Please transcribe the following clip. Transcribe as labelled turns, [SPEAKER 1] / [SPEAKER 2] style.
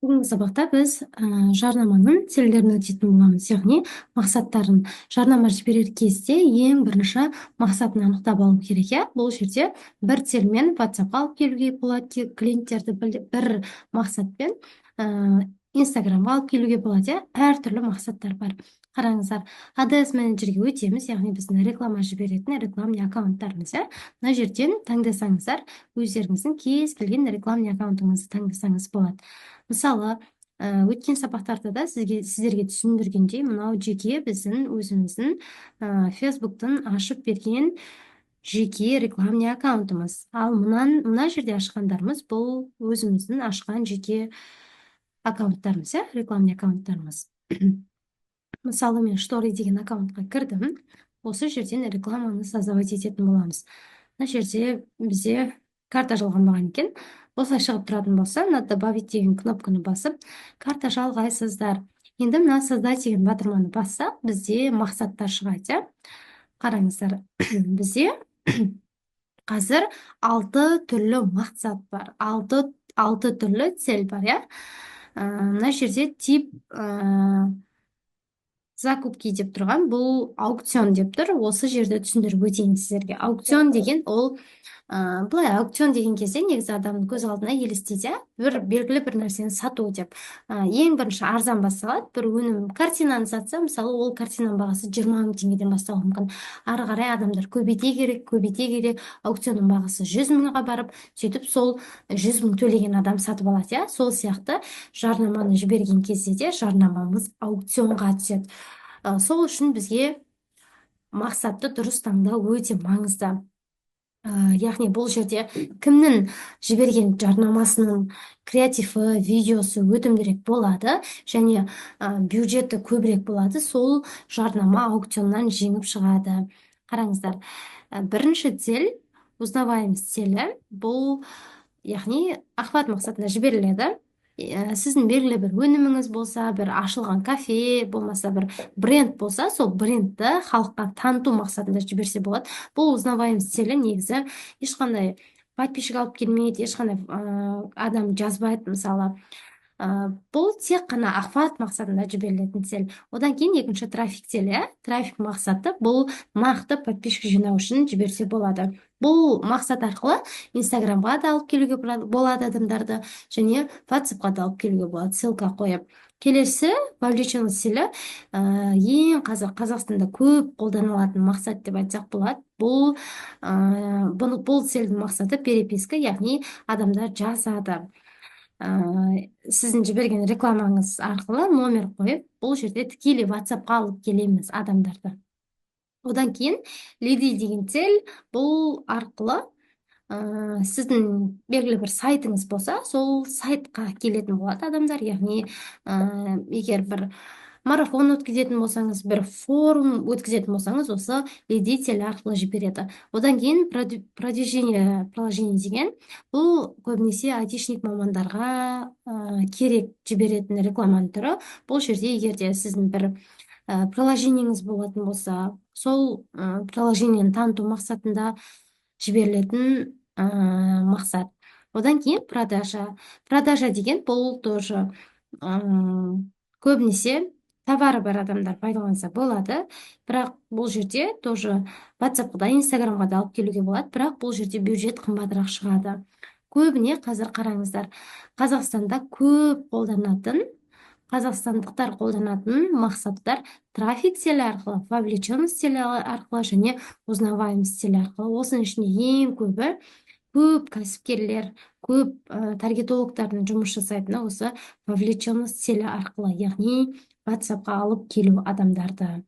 [SPEAKER 1] Бүгінгі сабақта біз жарнаманың цельдерін өтетін боламыз, яғни мақсаттарын. Жарнама жіберер кезде ең бірінші мақсатын анықтап алу керек, иә. Бұл жерде бір цельмен WhatsAppқа алып келуге болады клиенттерді, бір мақсатпен Инстаграмға алып келуге болады, иә. Әртүрлі мақсаттар бар. Қараңыздар, Ads менеджерге өтеміз, яғни біздің реклама жіберетін рекламный аккаунттарымыз, иә. Мына жерден таңдасаңыздар, өздеріңіздің кез келген рекламный аккаунтыңызды таңдасаңыз болады. Мысалы, өткен сабақтарда да сіздерге түсіндіргендей, мынау жеке біздің өзіміздің Фейсбуктың ашып берген жеке рекламный аккаунтымыз. Ал мына жерде ашқандарымыз — бұл өзіміздің ашқан жеке аккаунттарымыз, иә, рекламный аккаунттарымыз. Мысалы, мен Штори деген аккаунтқа кірдім. Осы жерден рекламаны создавать ететін боламыз. Мына жерде бізде карта жалғанбаған екен. Осылай шығып тұратын болса, мына «Добавить» деген кнопканы басып, карта жалғайсыздар. Енді мына «Создать» деген батырманы бассақ, бізде мақсаттар шығады, иә. Қараңыздар, бізде қазір алты түрлі мақсат бар, алты түрлі цель бар, иә. Мына жерде тип закупки деп тұрған, бұл аукцион деп тұр. Осы жерде түсіндіріп өтейін сіздерге. Аукцион деген ол былай, аукцион деген кезде негізі адамның көз алдына елестейді, иә, бір белгілі бір нәрсені сату деп. Ең бірінші арзан басталады. Бір өнім, картинаны сатса, мысалы, ол картинаның бағасы 20 000 теңгеден басталуы мүмкін. Ары қарай адамдар көбейте керек, көбейте келе аукционның бағасы 100 мыңға барып, сөйтіп сол 100 000 төлеген адам сатып алады, иә. Сол сияқты жарнаманы жіберген кезде де жарнамамыз аукционға түседі. Сол үшін бізге мақсатты дұрыс таңдау өте маңызды. Яғни бұл жерде кімнің жіберген жарнамасының креативі, видеосы өтімдірек болады және бюджеті көбірек болады, сол жарнама аукционнан жеңіп шығады. Қараңыздар, бірінші цель — узнаваемость целі. Бұл, яғни, охват мақсатында жіберіледі. Сіздің белгілі бір өніміңіз болса, бір ашылған кафе болмаса, бір бренд болса, сол брендті халыққа таныту мақсатында жіберсе болады. Бұл узнаваемость целі негізі ешқандай подписчик алып келмейді, ешқандай адам жазбайды, мысалы. Бұл тек қана охват мақсатында жіберілетін цель. Одан кейін екінші трафик целі, иә. Трафик мақсаты — бұл нақты подписчик жинау үшін жіберсе болады. Бұл мақсат арқылы Инстаграмға да алып келуге болады адамдарды және Ватсапқа да алып келуге болады, ссылка қойып. Келесі вовлеченность целі, ең қазір Қазақстанда көп қолданылатын мақсат деп айтсақ болады. Бұл цельдің мақсаты — переписка, яғни адамдар жазады. Сіздің жіберген рекламаңыз арқылы номер қойып, бұл жерде тікелей Ватсапқа алып келеміз адамдарды. Одан кейін лиды деген цель. Бұл арқылы сіздің белгілі бір сайтыңыз болса, сол сайтқа келетін болады адамдар. Яғни егер бір марафон өткізетін болсаңыз, бір форум өткізетін болсаңыз, осы лиды цель арқылы жібереді. Одан кейін продвижение приложение деген. Бұл көбінесе айтишник мамандарға керек жіберетін рекламаның түрі. Бұл жерде егер де сіздің бір приложениеңіз болатын болса, сол приложениені таныту мақсатында жіберілетін мақсат. Одан кейін продажа. Продажа деген бұл тоже көбінесе товары бар адамдар пайдаланса болады. Бірақ бұл жерде тоже Ватсапқа да, Инстаграмға да алып келуге болады, бірақ бұл жерде бюджет қымбатырақ шығады көбіне. Қазір қараңыздар, Қазақстанда көп қолданатын, қазақстандықтар қолданатын мақсаттар трафик целі арқылы, вовлеченность целі арқылы және узнаваемость целі арқылы. Осының ішінде ең көбі, көп кәсіпкерлер, көп таргетологтардың жұмыс жасайтыны осы вовлеченность целі арқылы, яғни Ватсапқа алып келу адамдарды.